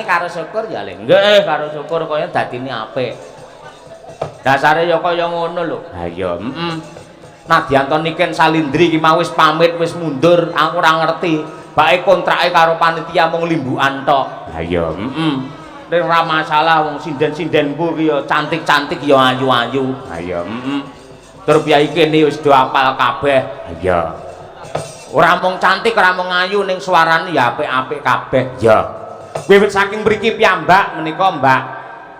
Dibarengi karo syukur ya, Le. Nggih, karo syukur kaya dadine apik. Dasare ya kaya ngono lho. Ha iya, heeh. Nadyan to Niken Salindri iki mau wis pamit, wis mundur, aku ora ngerti. Bae kontrake karo panitia mung limbukan tok. Ha iya, heeh. Ning ora masalah, wong sinden-sindenku iki ya cantik-cantik ya ayu-ayu. Ha iya, heeh. Tur piyai kene wis do apal kabeh. Ha iya. Ora mung cantik, ora mung ayu, ning suarane ya apik-apik kabeh. Ya. Wiwit saking mriki piyambak menika Mbak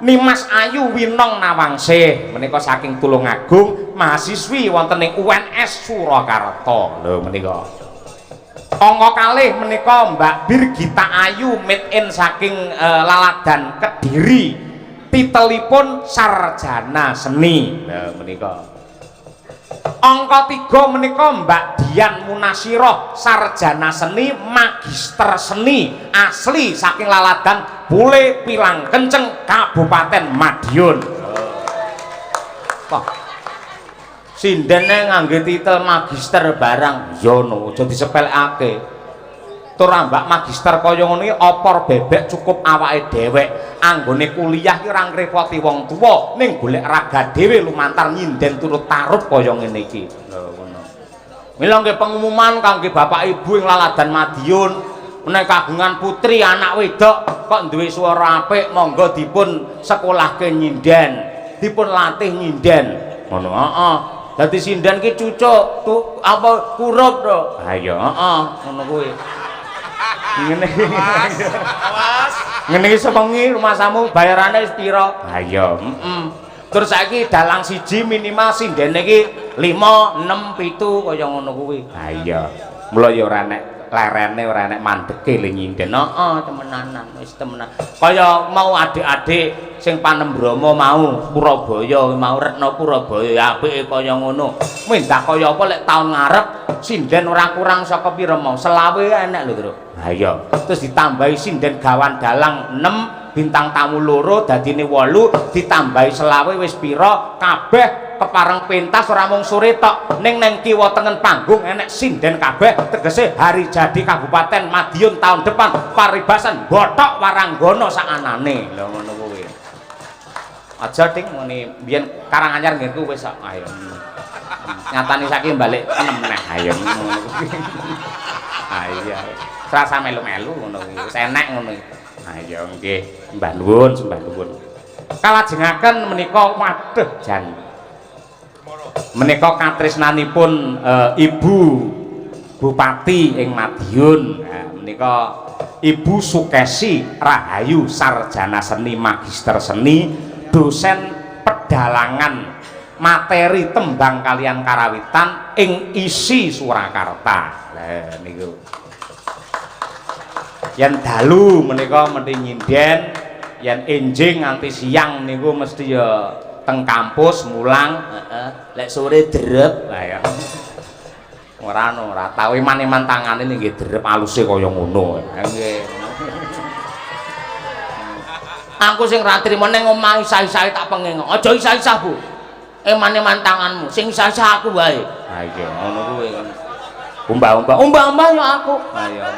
Nimas Ayu Winong Nawangsih menika saking Tulungagung, mahasiswi wonten ing UNS Surakarta. Lho menika. Angka kalih menika Mbak Birgita Ayu made in saking Laladan Kediri. Titelipun sarjana seni. Lho menika. Angka 3 menika Mbak Dian Munasirah, sarjana seni, magister seni, asli saking Laladan Pule Pilang Kenceng, Kabupaten Madiun. Wah. Sindene ngangge titel magister barang. Ya no, aja disepelekake. Tur ambak magister kaya ngono iki opor bebek cukup awake dhewek. Anggone kuliah ki ora ngrepoti wong tuwa, ning golek raga dhewe lumantar nyinden turut tarup kaya ngene iki. Lho ngono. Mila nggih pengumuman kangge bapak ibu ing Laladan Madiun, menawi kagungan putri anak wedok kok duwe swara apik, monggo dipun sekolahke nyinden, dipun latih nyinden. Ngono, heeh. Dadi sinden ki cucuk tu apa kurup to. Ha iya, heeh, ngono kuwi. Ngene. Awas. Ngene iki sewengi rumasamu bayarane wis pira? Ha iya, heeh. Terus saiki dalang siji minimal sindene iki 5, 6, 7 kaya ngono kuwi. Ha iya. Mula ya ora enek lerene, ora enek mandeke le nyinden. Heeh, temenanan, wis temenan. Kaya mau adik-adik sing panembrama mau Purabaya mau Retno Purabaya ya apike kaya ngono. Mendah kaya apa lek taun ngarep sinden ora kurang saka pira mau? 25 enek lho, Truk. Ha iya. Terus ditambahi sinden gawan dalang 6, bintang tamu loro dadine 8, ditambahi 25 wis pira? Kabeh kepareng pentas ora mung sore tok, ning neng kiwa tengen panggung enek sinden kabeh, tegese hari jadi Kabupaten Madiun tahun depan paribasan bothok waranggono sakanane. Lho ngono kuwi. Aja ding ngene biyen Karanganyar nggenku wis kok ayo. Nyatane saiki balik 6 neh. Ayo ngono kuwi. Ah iya. Serasa melu-melu ngono kuwi. Wis enek ngono iki. Ayo nggih, sembah nuwun, sembah nuwun. Kalajengaken menika waduh jan. Menika katresnanipun Ibu Bupati ing Madiun. Nah, menika Ibu Sukesi Rahayu, sarjana seni, magister seni, dosen pedalangan materi tembang kalian karawitan ing ISI Surakarta. Lah niku. Yen dalu menika mesti nyinden, yen enjing nganti siang niku mesti ya teng kampus mulang, heeh. Lek sore drep, lah ya. Ora no, ora tau eman-eman tangane nggih drep aluse kaya ngono. Nggih. Aku sing ra trimo ning omah isah-isahe tak penging. Aja isah-isah, Bu. Eman-eman tanganmu, sing isah-isah aku wae. Ha iya, ngono kuwi. Umbah-umbah, umbah-umbah ya aku. Ha iya.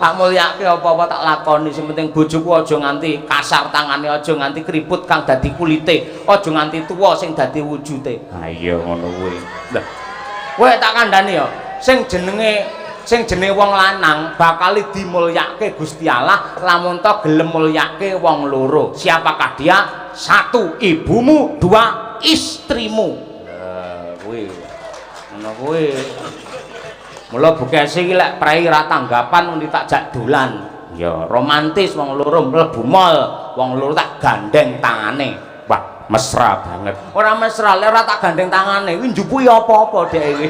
Tak mulyake apa-apa tak lakoni, sing penting bojoku aja nganti kasar tangane, aja nganti keriput kang dadi kulite, aja nganti tuwa sing dadi wujude. Ha iya ngono kuwi. Lah kowe tak kandhani ya, sing jenenge wong lanang bakal dimulyake Gusti Allah lamun to gelem mulyake wong loro. Siapakah dia? Satu, ibumu, dua, istrimu. Lah kuwi. Ngono kuwi. Mula Bu Kesi iki lek prei ra tanggapan muni tak jak dolan. Ya romantis wong loro mlebu mall, wong loro tak gandeng tangane. Wah, mesra banget. Ora mesra, lek ora tak gandeng tangane kuwi njupuki apa-apa dhek iki.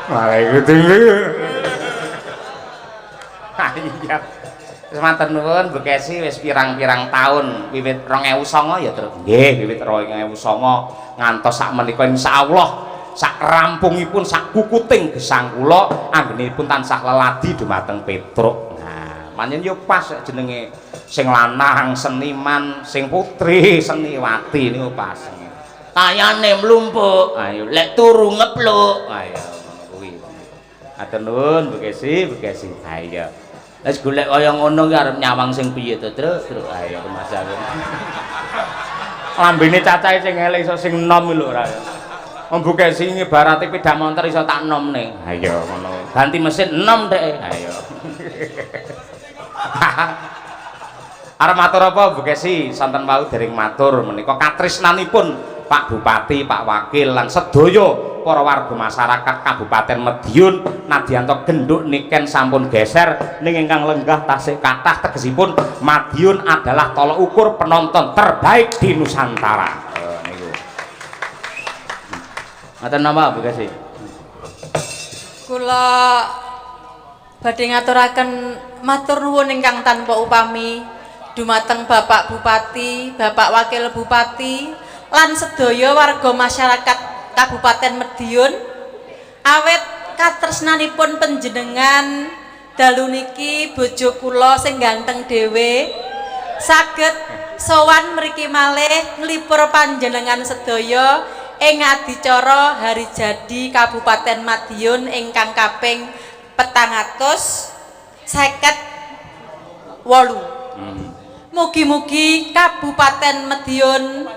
Wah, iku iya. Wis matur nuwun Bu Kesi wis pirang-pirang taun wiwit 2009 ya, Truk. Nggih, wiwit 2009 ngantos sak menika insyaallah sak rampungipun sak kukuting gesang kula anggenipun tansah leladi dumateng Petruk. Nah, pancen yo pas jenenge sing lanang seniman, sing putri seniwati niku pas. Kayane mlumpuk, ayo lek turu ngepluk. Ayo ngono kuwi. Matur nuwun Bu Kesi, Bu Kesi. Ha iya. Wis golek kaya ngono ki arep nyawang sing piye to, Truk? Truk ayo rumangsaku. Lambene cacahe sing elek iso sing enom lho ora. Wong Bu Kesi ngibarate sepeda motor iso tak enomne. Ha iya ngono. Ganti mesin enom dhek. Ha iya. Arep matur apa Bu Kesi? Sonten wau dereng matur menika katresnanipun Pak Bupati, Pak Wakil lan sedaya para warga masyarakat Kabupaten Madiun nadyanto genduk niken sampun geser ning ingkang lenggah tasih kathah, tegesipun Madiun adalah tolok ukur penonton terbaik di Nusantara. Oh niku. Ngaten napa Bu Kesi? Kula badhe ngaturaken matur nuwun ingkang tanpa upami dumateng Bapak Bupati, Bapak Wakil Bupati lan sedaya warga masyarakat Kabupaten Madiun awet katresnanipun panjenengan dalu niki bojo kula sing ganteng dhewe saged sowan mriki malih nglipur panjenengan sedaya ing adicara hari jadi Kabupaten Madiun ingkang kaping 458. Mugi-mugi Kabupaten Madiun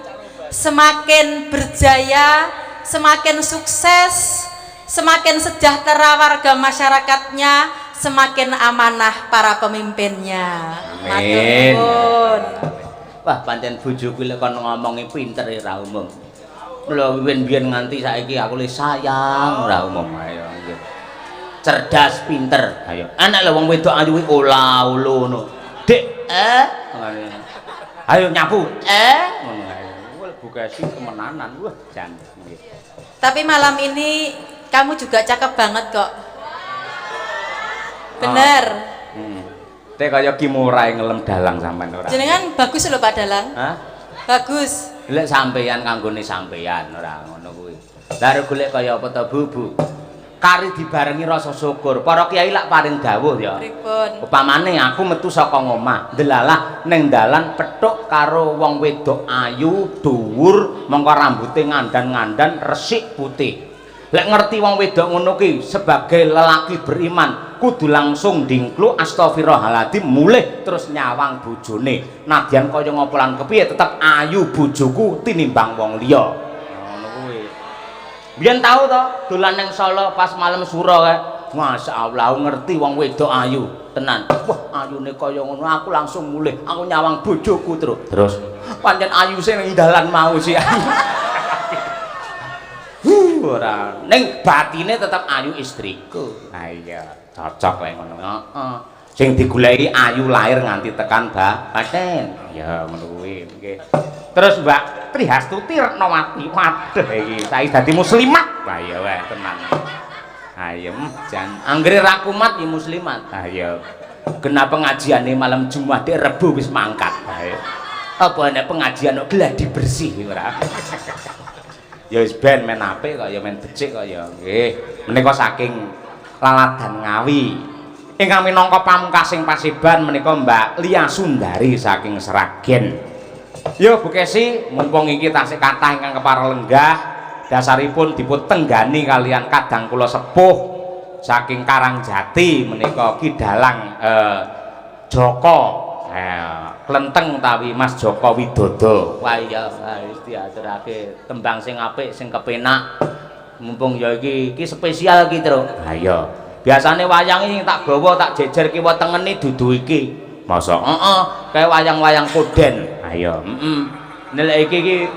semakin berjaya, semakin sukses, semakin sejahtera warga masyarakatnya, semakin amanah para pemimpinnya. Matur Amin. nuwun. Wah, pancen bojoku lek kon ngomongi pinter ora umum. Lho biyen-biyen nganti saiki aku le sayang ora umum. Ayo nggih. Cerdas, pinter. Ayo. Enak lho wong wedok ayu kuwi ola olo ngono. Dik, eh ngene. Ayo nyapu. Eh ngono ae. Wah, Bu Kesi temenanan. Wah, jan nggih. Tapi malam ini kamu juga cakep banget kok. Bener. Teh kaya Kimura ngelem dalang sampean ora. Jenengan bagus lho, Pak Dalang. Hah? Bagus. Lek sampeyan kanggone sampeyan ora ngono kuwi. Lah arep golek kaya apa to, Bu, Bu? Kari dibarengi rasa syukur. Para kiai lak paring dawuh ya. Pripun? Upamane aku metu saka ngomah, ndelalah ning dalan petuk karo wong wedok ayu, dhuwur, mongko rambute ngandan-ngandan, resik putih. Lek ngerti wong wedok ngono ki sebagai lelaki beriman kudu langsung dingkluk astagfirullahaladzim mulih terus nyawang bojone. Nadyan kaya ngopo lan kepiye tetep ayu bojoku tinimbang wong liya. Ngono kuwi. Biyen tau to dolan ning Solo pas malam sura kae. Masyaallah aku ngerti wong wedok ayu tenan. Wah, ayune kaya ngono aku langsung mulih. Aku nyawang bojoku terus. Terus pancen ayu sing ning dalan mau sih. Ora. Ning batine tetep ayu istriku. Ha iya, cocok lek ngono. Heeh. Sing digoleki ayu lahir nganti tekan batin. Ya ngono kuwi nggih. Terus Mbak Trihastuti Retnowati. Waduh iki saiki dadi muslimat. Wah iya wae tenan. Ayem jan anggere ra kumat ya muslimat. Ha iya. Genah pengajiane malam Jumat dek Rebo wis mangkat. Ha iya. Apa nek pengajian kok gladi bersih ora. Ya wis ben men apik kok ya men becik kok ya. Nggih. Menika saking Laladan Ngawi. Ingkang minangka pamungkasing paseban menika Mbak Lia Sundari saking Sragen. Yo Bu Kesi, mumpung iki tasih kathah ingkang kepara lenggah, dasaripun dipun tenggani kalian kadang kula sepuh saking Karangjati menika Ki Dalang Joko. Klenteng utawi Mas Joko Widodo. Wah iya, wis diaturake tembang sing apik, sing kepenak. Mumpung ya iki iki spesial iki, Truk. Ha iya. Biasane wayang iki tak gawa tak jejer kiwa tengene dudu iki. Mosok? Heeh, kaya wayang-wayang koden. Ha iya, heeh. Nek iki iki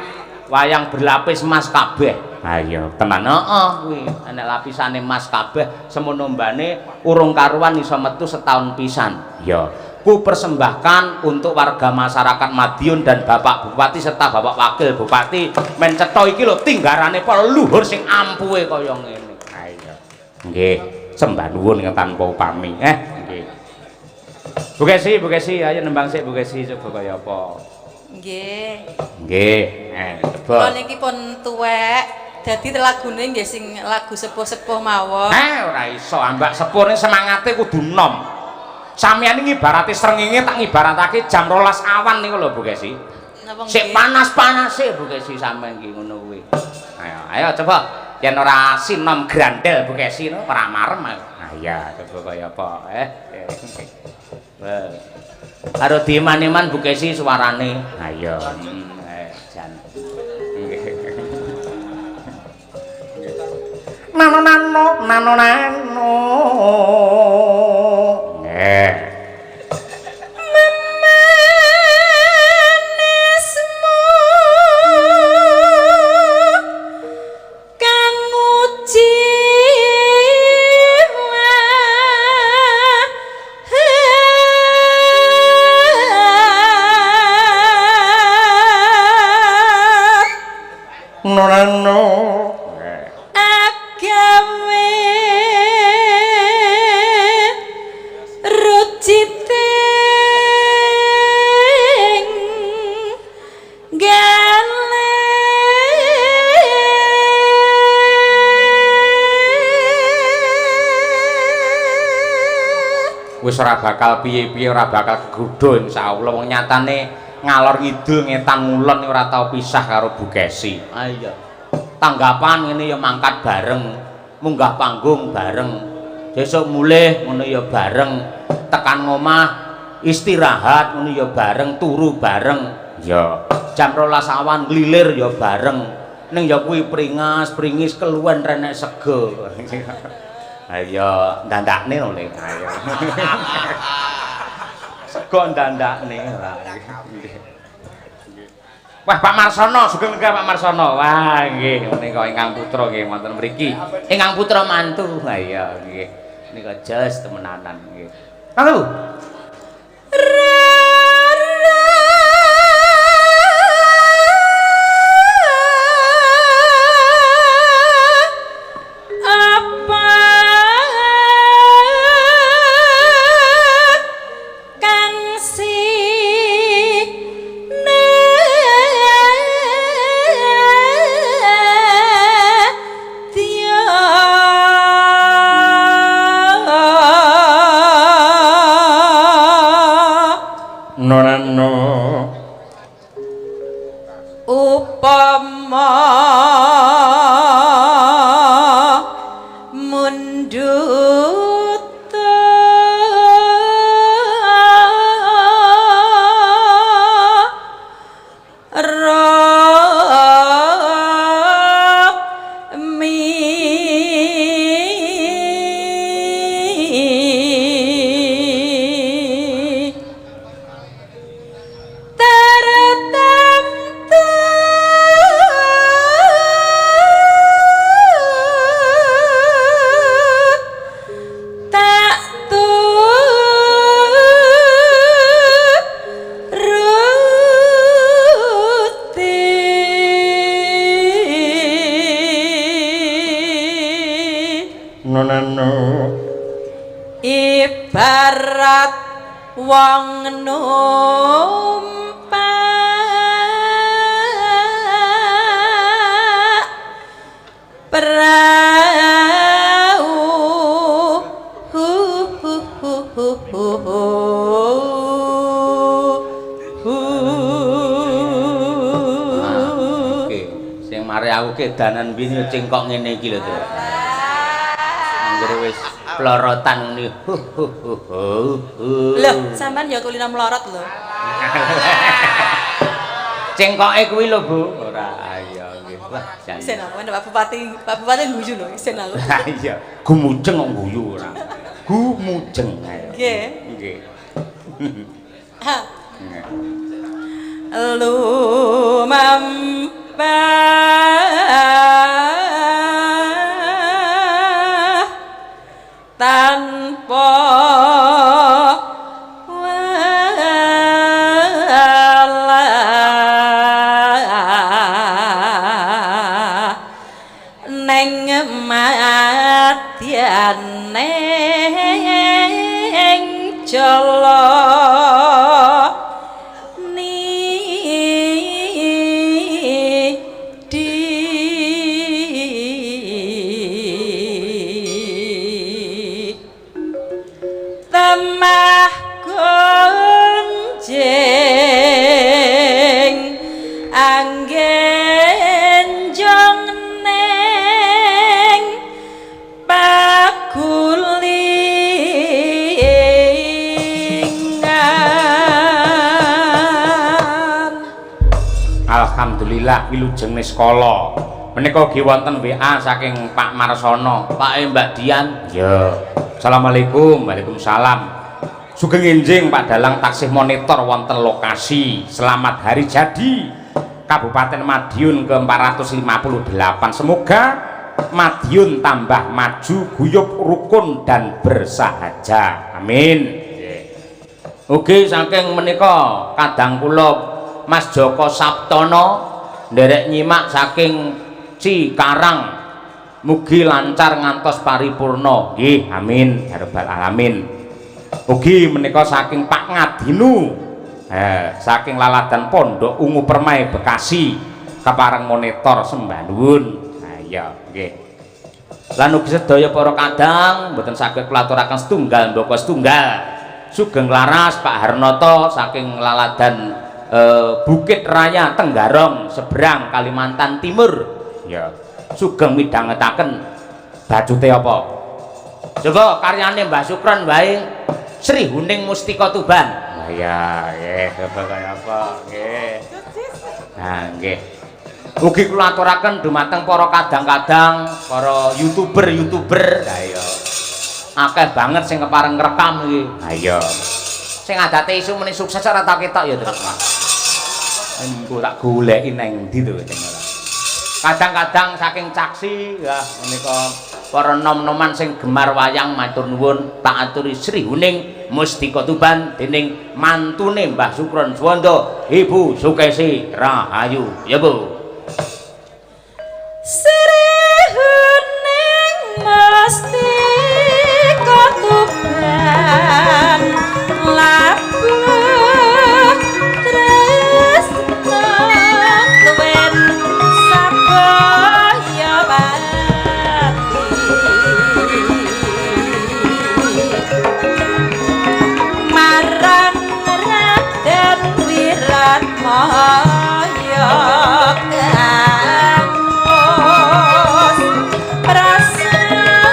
wayang berlapis emas kabeh. Ha iya, tenan. Heeh, kuwi enek lapisane emas kabeh, semono mbane urung karuan iso metu setahun pisan. Ya. Ku persembahkan untuk warga masyarakat Madiun dan Bapak Bupati serta Bapak Wakil Bupati men cetha iki lho tinggarane para leluhur sing ampuhe kaya ngene. Ha iya. Nggih, sembah nuwun tanpa upami. Nggih. Bu Kesi, Bu Kesi, ayo nembang sik Bu Kesi coba kaya apa. Nggih. Nggih, coba. Kula niki pun tuwek, dadi lagune nggih sing lagu sepuh-sepuh mawon. Ora iso, ambak sepuh semangate kudu nom. Sampeyan iki ngibarate srengenge tak ngibaratake jam 12 awan niku lho Bu Kesi. Napa Sik nggih? panas-panase Bu Kesi sampeyan iki ngono kuwi. Ayo, ayo coba yen ora sinom grandel Bu Kesi no ora marem aku. Iya, coba kaya apa? Eh. Karo dieman-eman Bu Kesi suarane. Ha iya. Jan. Nano nano nano nano. Nggih. Memanismu kang uji Nano nano. Agawe ruciting gale Wis ora bakal piye-piye, ora bakal kegodho insyaallah. Wong nyatane ngalor ngidul ngetan ngulon ora tau pisah karo Bu Kesi. Ah iya. Tanggapan ngene ya mangkat bareng, munggah panggung bareng. Besok mulih ngono ya bareng, tekan ngomah istirahat ngono ya bareng, turu bareng. Ya, jam 12 awan nglilir ya bareng. Ning ya kuwi pringas, pringis keluwen renek sego. Ayo ndandakne lho Le. Ayo. Sego ndandakne ora. Wah, Pak Marsono, sugeng lenggah Pak Marsono. Wah, nggih, menika ingkang putra nggih wonten mriki. Ingkang putra mantu. Ha iya, nggih. Menika jos temenanan nggih. Mangga, Bu. Apa kang sinedya Nonano. Upama mundut rami tertentu tak turuti. Nonano. Ibarat wong numpak prau hu hu hu hu hu hu hu. Oke, sing mari aku kedanan biyen yo cengkok ngene iki lho, Tru. Anggere wis plorotan ngene. Hu hu hu hu. Lho, sampean ya kulino mlorot lho. Cengkoke kuwi lho, Bu. Ora, ayo nggih. Wah, jan. Isin aku Pak Bupati, Pak Bupati guyu lho, isin aku. Ha iya, gumujeng kok guyu ora. Gumujeng ayo. Nggih. Nggih. Ha. Lumampah tanpa wala neng madyane jala Alhamdulillah wilujeng niskala. Menika ugi wonten WA saking Pak Marsono, Pak Mbak Dian. Iya. Assalamualaikum. Waalaikumsalam. Sugeng enjing Pak Dalang taksih monitor wonten lokasi. Selamat hari jadi Kabupaten Madiun ke-458. Semoga Madiun tambah maju, guyub rukun dan bersahaja. Amin. Ugi saking menika kadang kula Mas Joko Saptono nderek nyimak saking Cikarang. Mugi lancar ngantos paripurna. Nggih, amin ya rabbal alamin. Ugi menika saking Pak Ngadinu. Saking Laladan Pondok Ungu Permai Bekasi kepareng monitor sembah nuwun. Ha iya, nggih. Lan ugi sedaya para kadang mboten saged kula aturaken setunggal mbaka setunggal. Sugeng Laras Pak Harnoto saking Laladan Bukit Raya Tenggarong seberang Kalimantan Timur. Ya, sugeng midhangetaken bacute apa? Coba karyane Mbah Sukron wae, Sri Huning Mustika Tuban. Lah ya, nggih, coba kaya apa? Nggih. Nah, nggih. Ugi kula aturaken dumateng para kadang-kadang, para YouTuber-YouTuber. Lah iya. Akeh banget sing kepareng ngrekam iki. Ha iya. Sing adate isu meni sukses ora tak ketok ya terus. Engko tak goleki nang ndi to sing ora. Kadang-kadang saking caksi ya menika para nom-noman sing gemar wayang matur nuwun, tak aturi Sri Huning Mustika Tuban dening mantune Mbah Sukron Suwondo, Ibu Sukesi Rahayu. Ya Bu. Sri Huning Mustika Tuban labuh tresna tuwin sabaya pati marang Raden Wiratmaya kang prasaja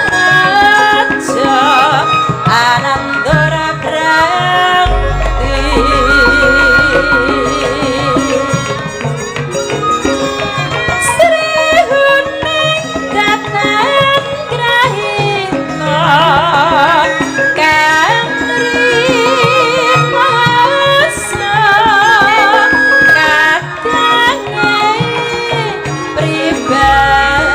anandura brangti. Sri Huning datan grahita kang rimasa kadange pribadi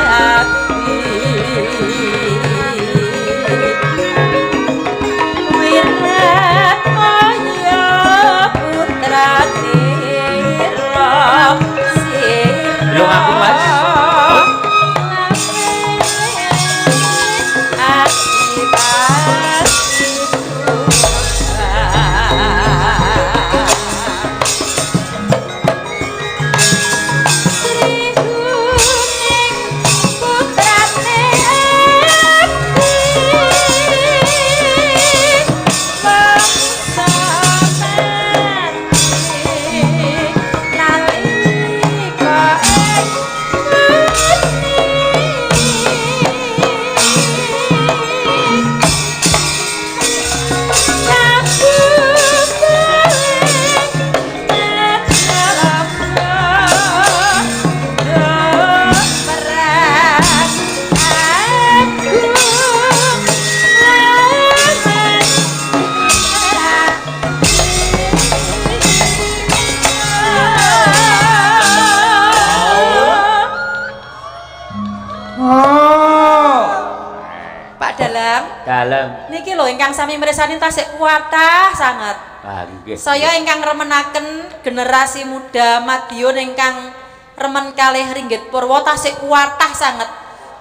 Wiratmaya putra Tira. Lho, aku, Mas. Sri Huning putrane abdi mangsa mati nalika ing Oh. Pak Dalang, Dalem. Niki lho ingkang sami mirsani tasik kuatah sanget. Ah, nggih. Saya ingkang remenaken generasi muda Madiun ingkang remen kalih ringgit purwa tasik kuatah sanget.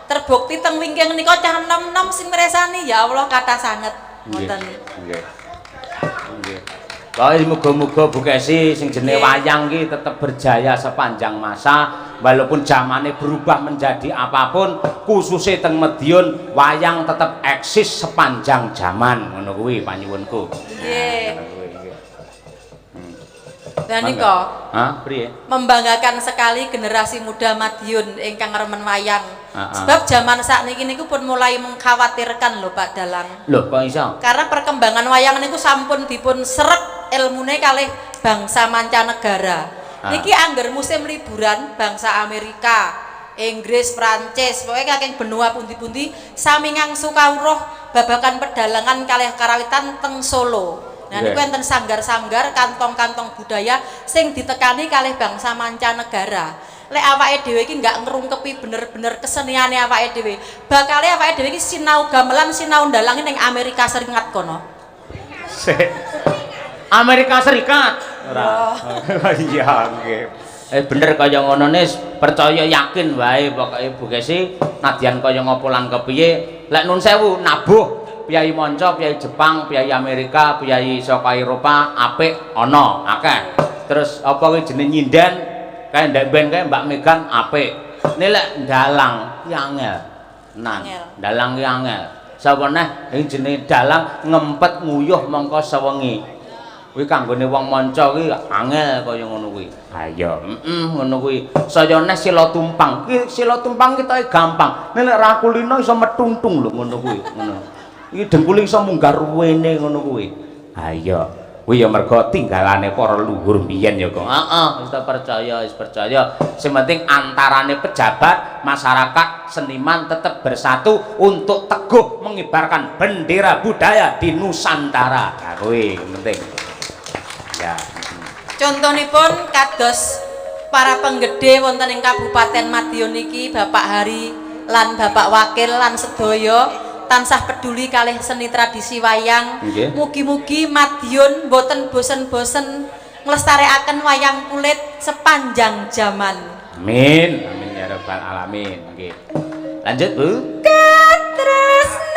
Terbukti teng wingking nika cah enom-enom sing mirsani, ya Allah, kathah sanget. Nggih. Ngoten. Nggih. Nggih. Pokoke muga-muga Bu Kesi sing jenenge wayang ki tetep berjaya sepanjang masa walaupun zamane berubah menjadi apapun, khususnya teng Madiun wayang tetep eksis sepanjang zaman, ngono kuwi panyuwunku. Nggih. Ngono kuwi, nggih. Dan nika Hah, priye? Membanggakan sekali generasi muda Madiun ingkang remen wayang. Sebab zaman sakniki niku pun mulai mengkhawatirkan lho, Pak Dalang. Loh, kok iso? Karena perkembangan wayang niku sampun dipun serek ilmune kalih bangsa mancanegara. Niki angger musim liburan bangsa Amerika, Inggris, Prancis, pokoke saking benua pundi-pundi sami ngangsu kawruh babagan pedalangan kalih karawitan teng Solo. Nah niku enten sanggar-sanggar, kantong-kantong budaya sing ditekani kalih bangsa mancanegara. Lek awake dhewe iki nggak ngrungkepi bener-bener keseniane awake dhewe, bakale awake dhewe iki sinau gamelan, sinau ndalang ning Amerika Serikat kono. Sik. Amerika Serikat. Ora. Iya, nggih. Bener kaya ngono nis, percaya yakin wae pokoke Bu Kesi, nadyan kaya ngopo lan kepiye, lek nun sewu nabuh piyayi manca, piyayi Jepang, piyayi Amerika, piyayi saka Eropa apik ana akeh. Terus apa kuwi jenenge nyinden kae ndek ben kae Mbak Megan apik. Nek lek ndalang ki angel. Nan, ndalang ki angel. Sapa neh ing jenenge dalang ngempet nguyuh mongko sewengi. Kuwi kanggone wong manca kuwi angel kaya ngono kuwi. Ha iya, heeh ngono kuwi. Saya neh sila tumpang. Ki sila tumpang ketoke gampang. Nek lek ra kulino iso metuntung lho ngono kuwi, ngono. Iki dengkule iso munggah ruwene ngono kuwi. Ha iya. Kuwi ya mergo tinggalane para leluhur mbiyen ya kok. Heeh, wis percaya, wis percaya. Sing penting antarane pejabat, masyarakat, seniman tetep bersatu untuk teguh mengibarkan bendera budaya di Nusantara. Ha kuwi penting. Ya. Contonipun kados para penggede wonten ing Kabupaten Madiun niki Bapak Hari lan Bapak Wakil lan sedaya tansah peduli kalih seni tradisi wayang. Mugi-mugi Madiun mboten bosen-bosen nglestarekaken wayang kulit sepanjang zaman. Amin. Amin ya rabbal alamin. Nggih. Lanjut, Bu. Katresnane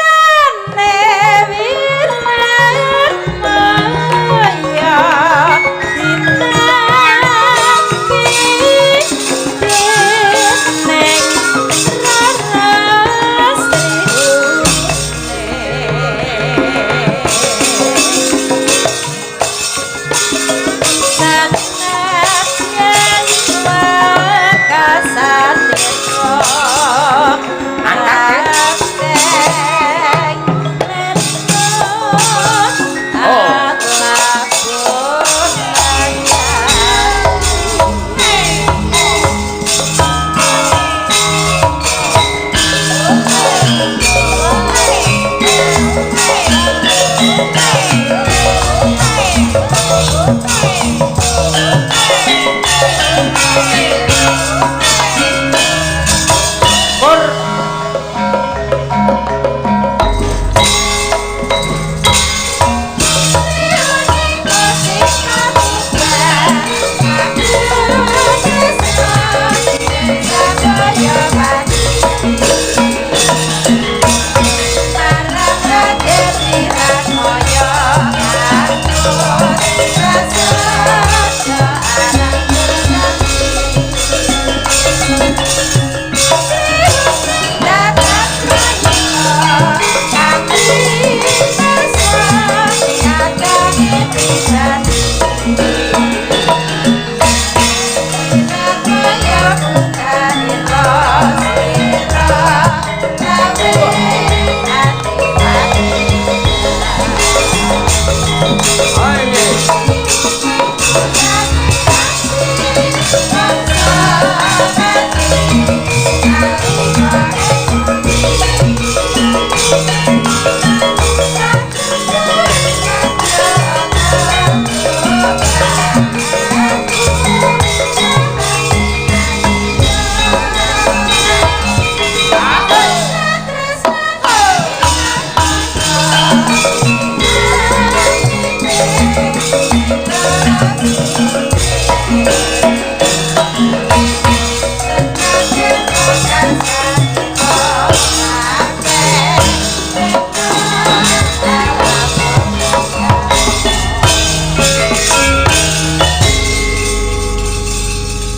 wirat maya ditampi dening raras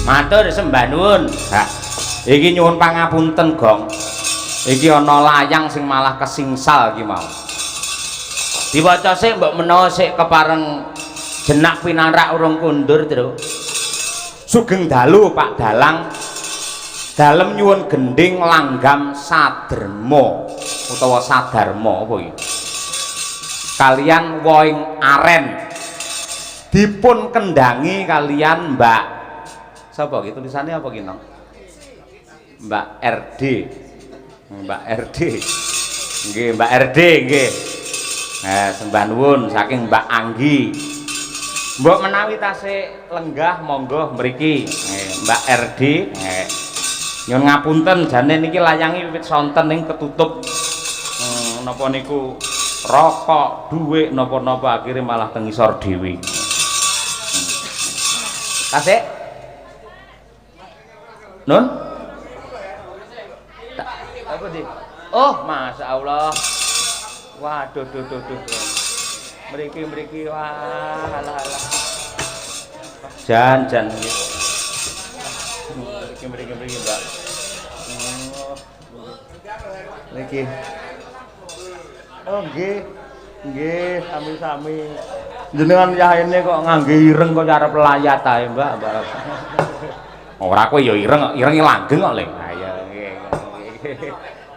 Matur sembah nuwun. Ha. Iki nyuwun pangapunten, Gong. Iki ana layang sing malah kesingsal iki mau. Diwaca sik mbok menawa sik kepareng jenak pinarak urung kundur, Tru. Sugeng dalu Pak Dalang. Dalem nyuwun gendhing langgam saderma utawa sadarma apa iki? Kalian woing aren. Dipun kendhangi kalian Mbak Sapa ki tulisane apa ki, Nong? Mbak RD. Mbak RD. Nggih, Mbak RD nggih. Sembah nuwun saking Mbak Anggi. Mbok menawi tasik lenggah monggo mriki. Mbak RD. Nyuwun ngapunten jane niki layangi wiwit sonten ning ketutup napa niku rokok, dhuwit napa-napa akhire malah teng ngisor dhewe. Tasik? Nun? Apa di? Oh, Masya Allah. Waduh, duh, duh, duh. Mriki, mriki, wah, alah, alah. Jan, jan. Mriki, mriki, mriki, Mbak. Oh. Mriki. Oh, nggih. Nggih, sami-sami. Jenengan yahene kok ngangge ireng kok arep layat ae, Mbak, Mbak. Ora kowe ya ireng, irenge langgeng kok, Le. Ha iya, nggih.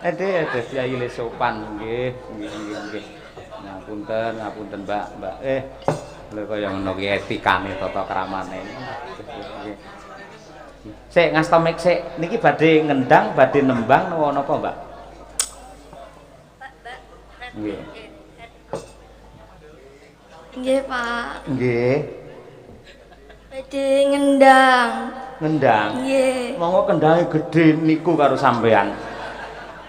Ade, ade yai le sopan nggih, nggih, nggih, nggih. Ngapunten, ngapunten, Mbak, Mbak. Lho kaya ngono ki etikane tata kramane. Nggih. Sik ngasta mik sik, niki badhe ngendang, badhe nembang napa napa, Mbak? Nggih. Nggih, Pak. Nggih. Badhe ngendang. Ngendang. Nggih. Monggo kendange gedhe niku karo sampean.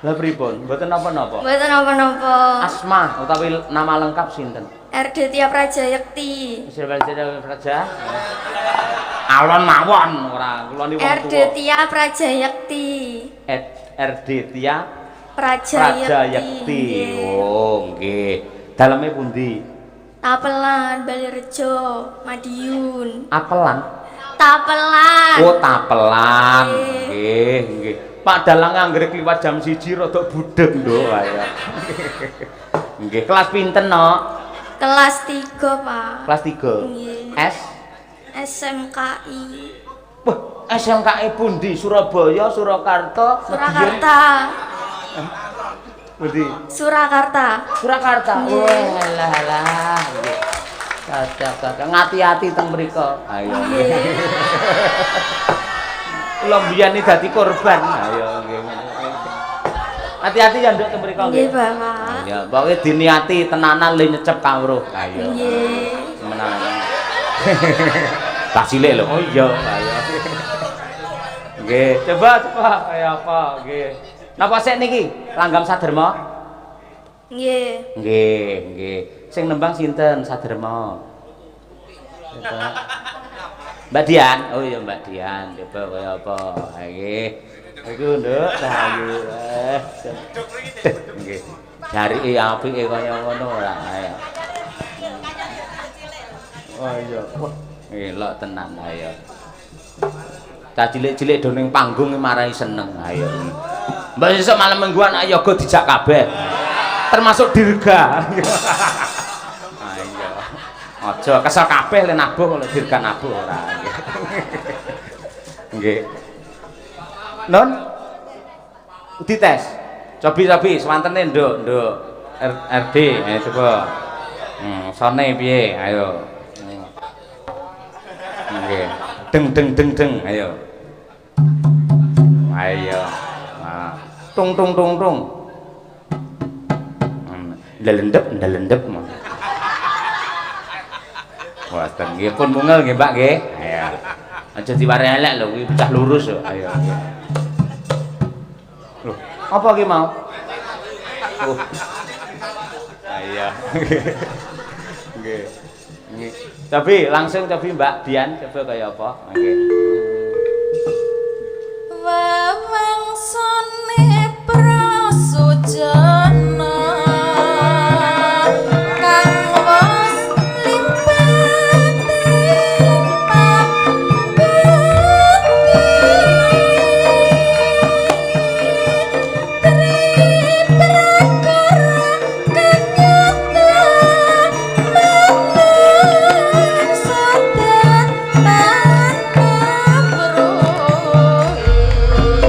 Lah pripun? Mboten napa-napa. Mboten napa-napa. Asma utawi nama lengkap sinten? RD Tia Prajayekti. Raja. Alon mawon ora kula niku wong RD tuwa. Tia Prajayekti. RD Tia Prajayekti. Prajayekti. Nggih. Oh, nggih. Daleme pundi? Tapelan, Balirejo, Madiun. Apelan. Tapelan. Oh, tapelan. Nggih. Nggih, nggih. Pak Dalang anggere kliwat jam 1 rada budheg, Nduk. Ayo. Nggih, kelas pinten, Nok? Kelas 3, Pak. Kelas 3. Nggih. S SMKI. Wah, SMKI pundi? Surabaya, Surakarta, Madiun? Surakarta. Pundi? Surakarta. Surakarta. Nggih. Wah, alah alah. Nggih. Cocok, cocok. Ngati-ati teng mriko. Ayo. Nggih. Kula mbiyen iki dadi korban. Ayo nggih. Hati-hati ya nduk teng mriko Nggih, Bapak. Ya, pokoke diniati tenanan le nyecep kawruh. Ayo. Nggih. Menang. Tak cilik lho. Oh iya, ayo. Nggih, coba coba kaya apa nggih. Napa sik niki? Langgam Saderma? Nggih. Nggih, nggih. Sing nembang sinten Saderma? Coba. Mbak Dian. Oh iya Mbak Dian, coba kaya apa. Nggih. Iku nduk, ayo. Nggih. Jarike apike kaya ngono ora ayo. Oh iya. Wah, elok tenan ayo. Cah cilik-cilik do ning panggung marai seneng ayo. Mbak sesuk malam minggu anak yoga dijak kabeh. Termasuk Dirga. Ayo. Aja kesel kabeh le nabuh lek Dirga nabuh ora. Nggih. Non? Dites. Cobi-cobi swantene nduk, nduk. RD, ayo coba. Sone piye? Ayo. Nggih. Deng deng deng deng, ayo. Ayo. Nah. Tung tung tung tung. Ndelendep ndelendep. Wah, nggih pun mungel nggih, Mbak nggih. Ayo. Aja diwarai elek lho kuwi bocah lurus lho. Ayo. Loh, apa ki mau? Oh. Ayo. Nggih. Nggih. Cobi langsung cobi Mbak Dian coba kaya apa? Nggih. Wewangsane prasujana kang wis limpati pambekti tri prakara kanyata manungsa tanpa pruhi.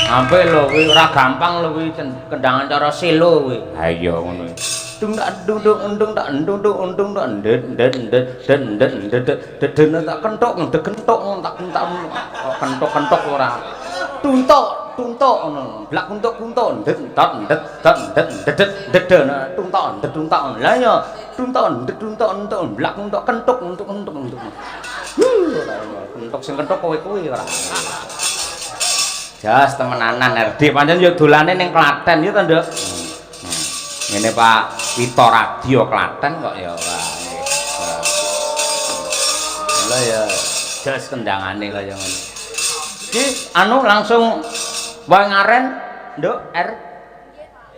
Apik lho kuwi ora gampang lho kuwi kendangan cara selo kuwi. Ha iya ngono. Dung tak dung dung dung tak dung dung dung tak ndet ndet ndet ndet ndet ndet ndet tak kentuk ndet kentuk tak kentak kentuk kentuk ora. Tuntuk tuntuk ngono. Blak kuntuk kuntuk ndet ndet ndet ndet ndet ndet tuntuk ndet tuntuk. Lah ya tuntuk ndet tuntuk entuk blak kuntuk kentuk entuk entuk entuk. Kentuk sing kentuk kowe kuwi ora. Jas temenanan RD pancen ya dolane ning Klaten ya to, Nduk. Ngene Pak Wito Radio Klaten kok ya ora. Lha ya jas kendangane kaya ngono. Iki anu langsung wae ngaren, Nduk R.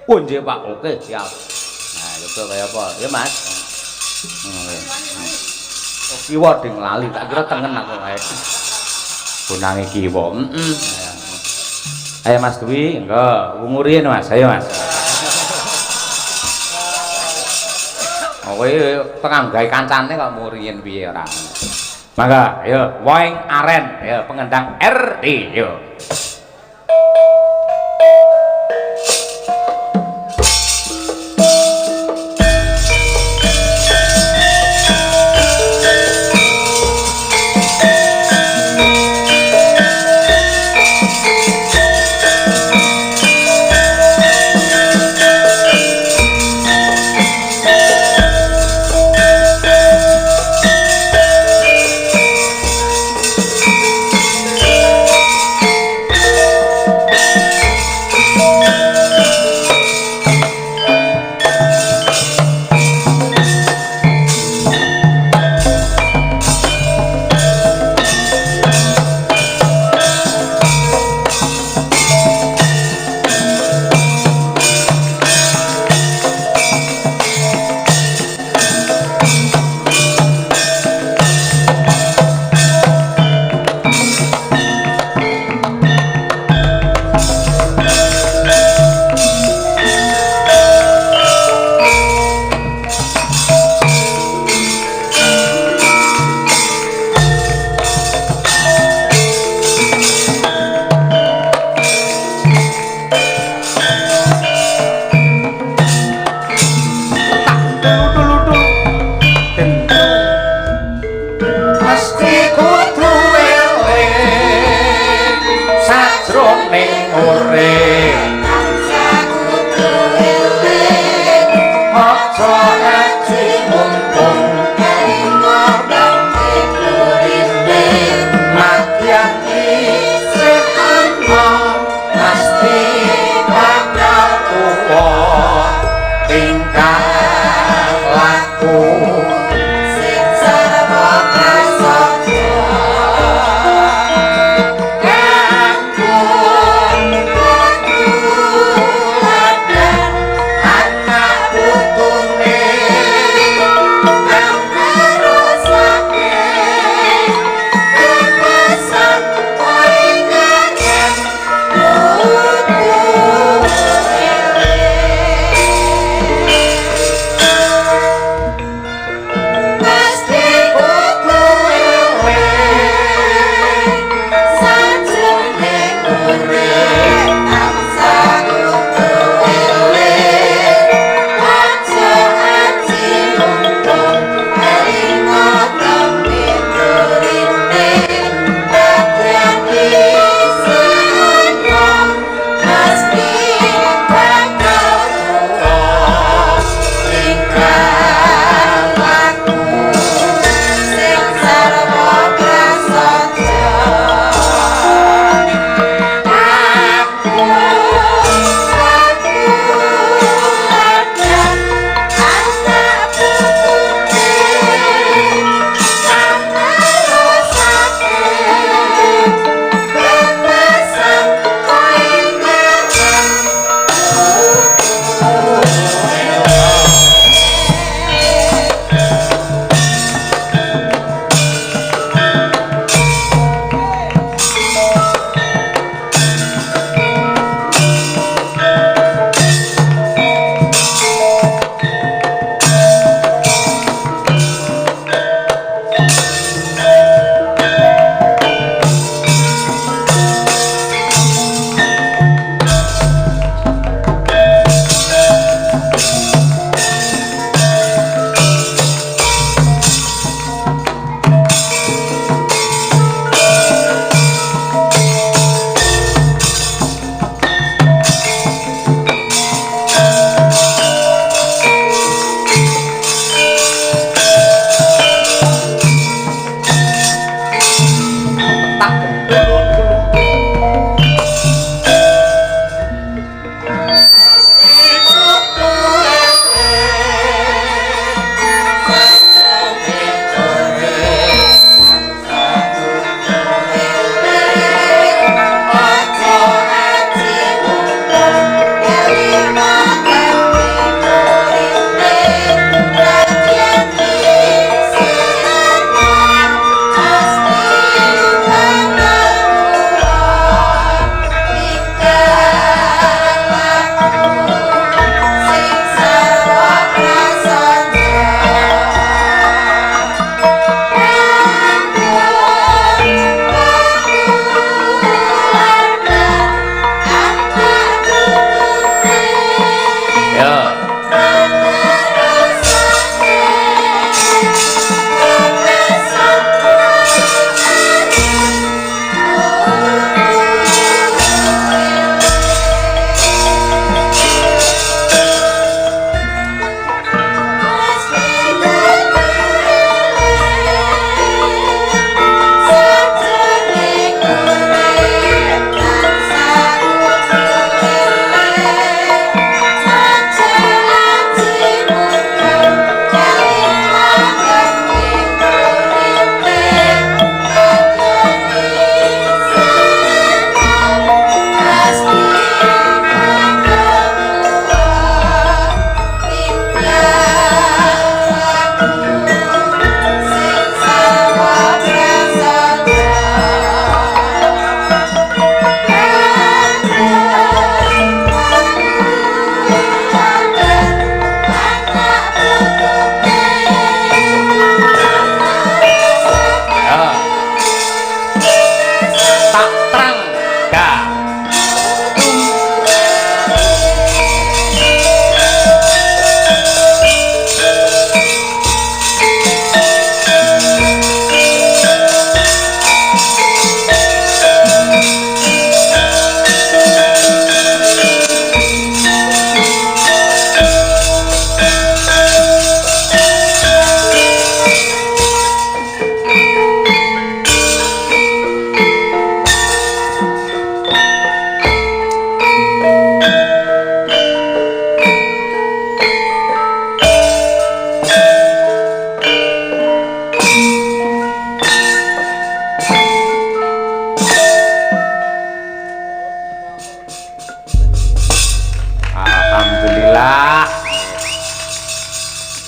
Oh nggih Pak, oke siap. Nah, coba kaya apa? Ya Mas. Oh kiwa ding lali, tak kira tengen aku kae. Bonange kiwa. Heeh. Ayo Mas Dwi, engko wungu riyen Mas, ayo Mas. Oh kowe tengah gawe kancane kok mung riyen piye ora. Mangga, ayo Woeng Aren, ayo pengendang RT yo.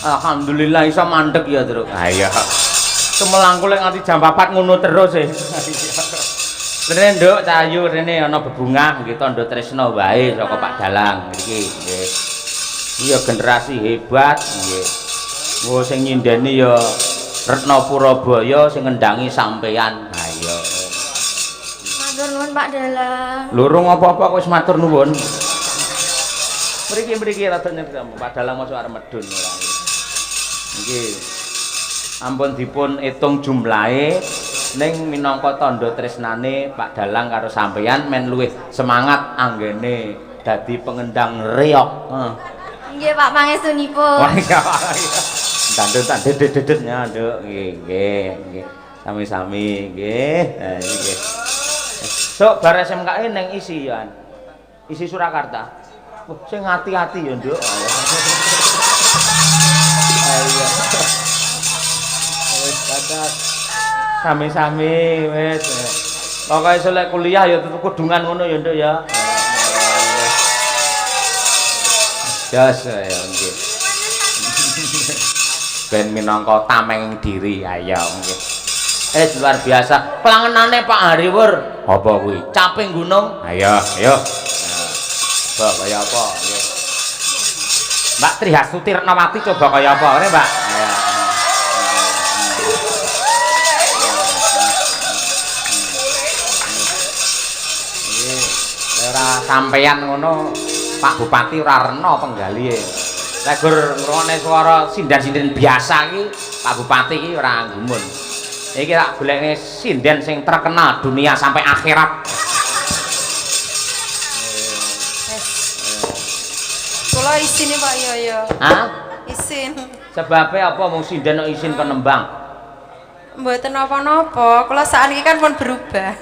Alhamdulillah iso mandek ya, Truk. Ha iya. Semelangku lek nganti jam 4 ngono terus e. Rene Nduk Cahayu rene ana bebungah nggih tandha tresna wae saka Pak Dalang ngriki nggih. Iya generasi hebat nggih. Engko sing nyindeni ya Retna Purabaya sing ngendangi sampeyan. Ha iya. Matur nuwun Pak Dalang. Lurung apa-apa kok wis matur nuwun. Mriki-mriki rada nyedhak Pak Dalang mosok arep medun ora. Nggih. Ampun dipun etung jumlahe ning minangka tandha tresnane Pak Dalang karo sampeyan men luwih semangat anggene dadi pengendang reog. Heeh. Nggih Pak pangestunipun. Wah iya. Dandut tak dedet-dedet ya, Nduk. Nggih, nggih, nggih. Sami-sami nggih. Ha nggih. Sok bar SMKE ning isi ya. Isi Surakarta. Wah, sing ati-ati ya, Nduk. Ayo. Wis dadah. Sami-sami wis. Pokoke iso lek kuliah ya tetep kudungan ngono ya, Nduk ya. Jos ya nggih. Ben minangka tameng diri ayo nggih. Luar biasa. Pelangenane Pak Hariwur. Apa kuwi? Caping gunung. Ayo, ayo. Coba kaya apa nggih. Mbak Trihastuti Retnawati coba kaya apa ngene, Mbak? Ayo. Nggih, ora sampeyan ngono Pak Bupati ora rena penggalihe. Lek gur ngrungokne swara sinden-sinden biasa iki, Pak Bupati iki ora gumun. Iki tak golekne sinden sing terkenal dunia sampai akhirat. Kula isine Pak Yoyo. Hah? Isin. Sebabe apa mung sinden kok isin penembang? Mboten napa-napa, kula sakniki kan pun berubah.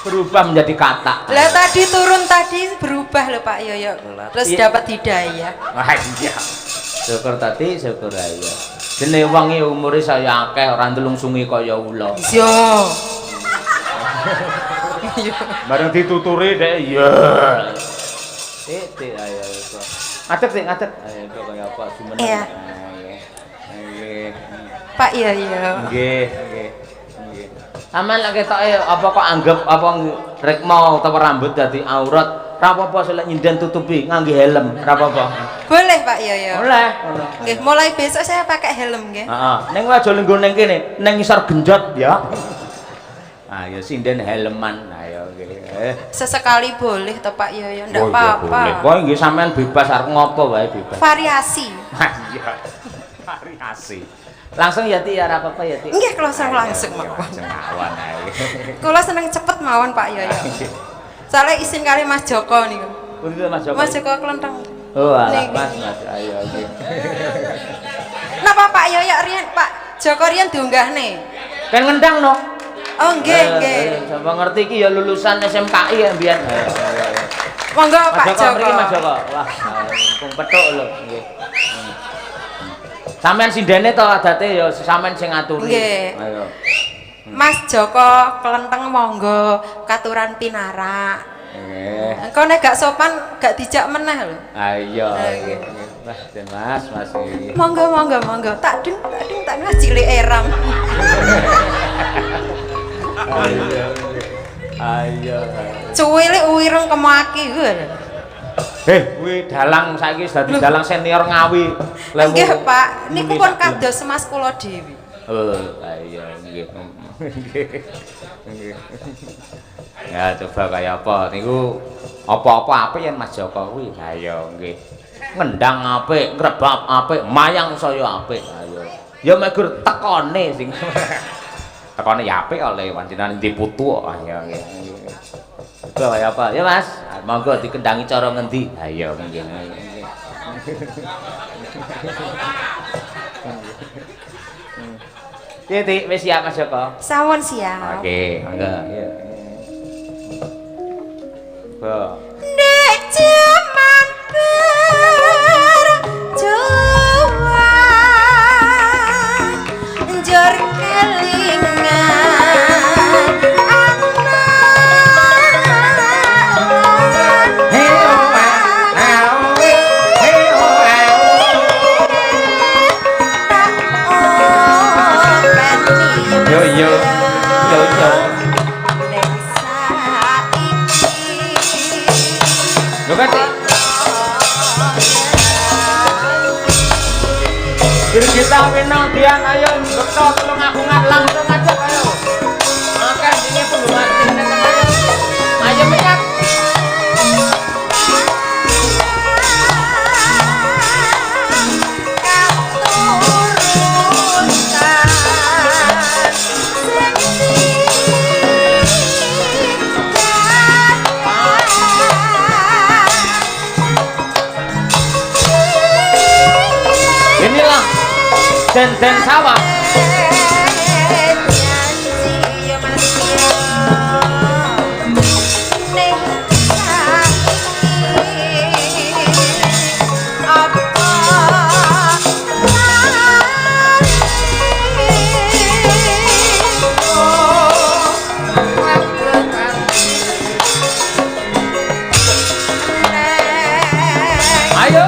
Berubah menjadi katak. Lah tadi turun tadi berubah lho Pak Yoyo. Terus Iya. dapat hidayah. Wah iya. Syukur tadi, syukur ayo. Jenenge wong iki umure saya akeh ora ndelungsungi kaya ula. Iya. Iya. Bareng dituturi dek iya. Tik ayo iku. Ngadeg sik, ngadeg. Ayo iku kaya apa jumeneng. Iya. Nggih. Pak Yoyo. Nggih, nggih. Nggih. Sampeyan lek ketoke apa kok anggap apa rikma utawa rambut dadi aurat, ra apa-apa selek nyinden tutupi ngangge helm, ra apa-apa. Boleh Pak Yoyo. Boleh, ngono. Nggih, mulai besok saya pakai helm nggih. Heeh. Ning aja lungguh ning kene, ning ngisor genjot ya. Ayo sinden helman, ayo nggih. Sesekali boleh toh Pak Yoyo, ndak Oh, iya, apa-apa. boleh. Wah, nggih sampean bebas arep ngopo wae bebas. Variasi. Iya. Variasi. Langsung ya Ti ya ora apa-apa ya Ti. Nggih, kula Ayo, langsung nggih, mawon. Langsung mawon ae. Kula seneng cepet mawon Pak Yoyo. Soalnya isin kali Mas Joko niku. Pundi to Mas Joko? Mas Joko Klenteng. Oh, alah Niki. Mas, Mas. Ayo nggih. Napa Pak Yoyo riyen Pak Joko riyen diunggahne? Kan ngendang no. Oh nggih, nggih. Sapa ngerti iki ya lulusan SMKI ya mbiyen. Ayo, ayo, ayo. Monggo Mas Pak Joko Joko. mriki Mas Joko. Wah, mumpung petuk lho nggih. Sampeyan sindene to adate ya sampeyan sing ngaturi. Nggih. Ayo. Mas Joko Klenteng monggo katuran pinarak. Nggih. Engko nek gak sopan gak dijak meneh lho. Ayo Nggih. nggih. Wah, den Mas, Mas iki. Monggo monggo monggo. Tak deng tak deng tak deng cilik eram. Ayo. Ayo. Cuwilik wireng kemaki kuwi. Kuwi dalang saiki wis dadi dalang senior Ngawi. Lemu- Nggih, Pak. Niku muni pun sak gelem. kados Mas kula dhewe. Oh, iya nggih. Nggih. Nggih. Ya coba kaya apa niku apa-apa apik yen Mas Joko kuwi. Ha iya nggih. Ngendang apik, ngrebab apik, mayang saya apik. Ayo. Ya mek gur tekone sing tekone ya apik oleh panjenengan ndi putu kok. Ayo nggih. Coba kaya apa? Ya Mas, monggo dikendangi cara ngendi? Ha iya nggih. Piye, Tik? Wis siap Mas Joko? Sampun siap. Oke, monggo. Iya. Monggo. Nek jaman berjuang njur kelingan Yo yo. Yo yo. Nek saiki Lho kan Tik. Birgita Winodian ayo bekto tulungagungan langsung aja ayo. Makan ini penggemar sing ayo. Ayo minyak. Inilah den-den sawah. Ayo.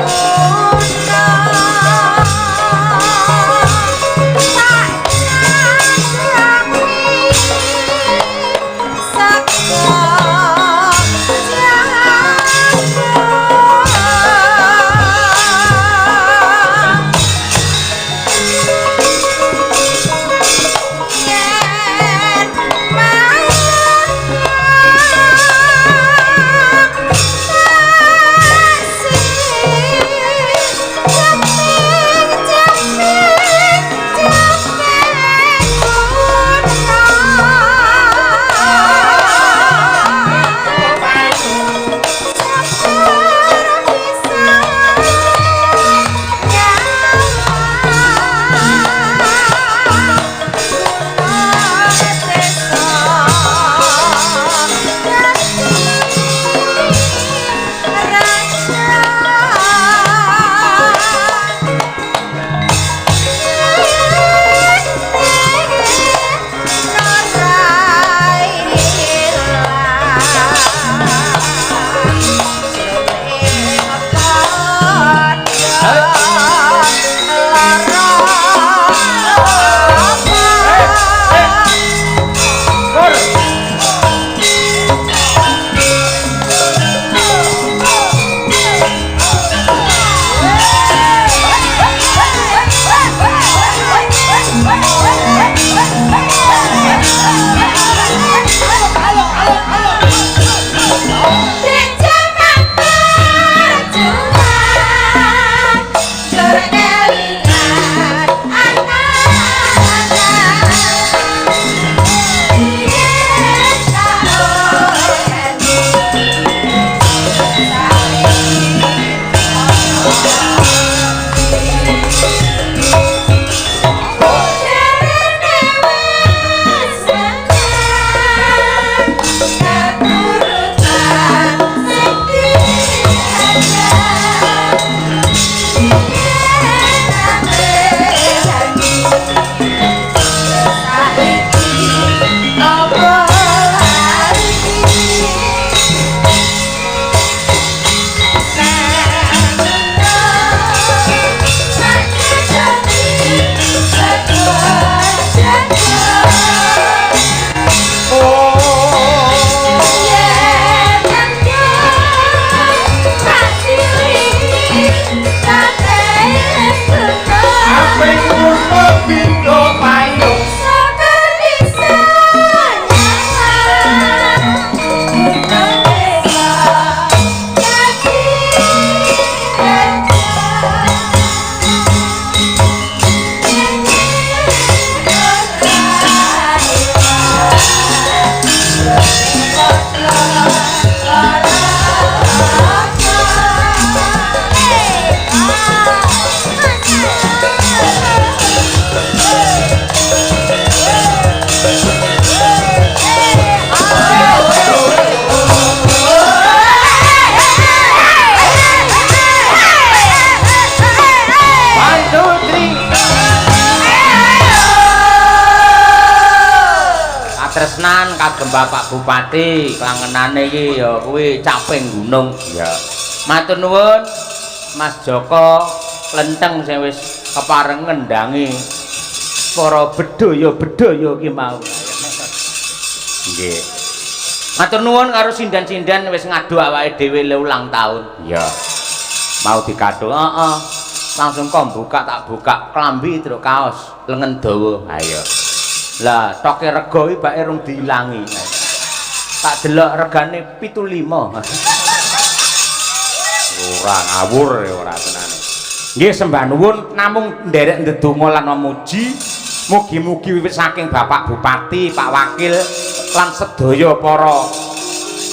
Katresnan kagem Bapak Bupati, klangenane iki ya kuwi caping gunung. Ya. Matur nuwun Mas Joko Klenteng sing wis kepareng ngendangi para bedhaya-bedhaya iki mau. Nggih. Matur nuwun karo sinden-sinden wis ngadu awake dhewe le ulang tahun. Iya. Mau dikado, heeh. Langsung kom buka tak buka klambi truk kaos lengen dawa. Ayo. Lah toke rega iki bake rung diilangi. Tak delok regane 75. Ora ngawur ya ora tenane. Nggih sembah nuwun namung nderek ndedonga lan memuji mugi-mugi wiwit saking Bapak Bupati, Pak Wakil lan sedaya para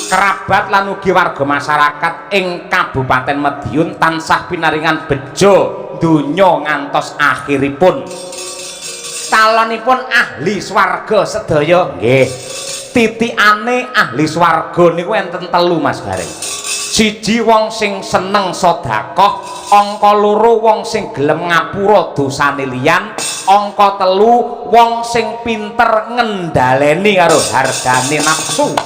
kerabat lan ugi warga masyarakat ing Kabupaten Madiun tansah pinaringan bejo donya ngantos akhiripun. Calonipun ahli swarga sedaya nggih. Titikane ahli swarga niku enten telu Mas Gareng. Siji wong sing seneng sedekah, angka loro wong sing gelem ngapura dosane liyan, angka telu wong sing pinter ngendhaleni karo hargane nafsu.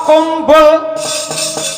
Kumbul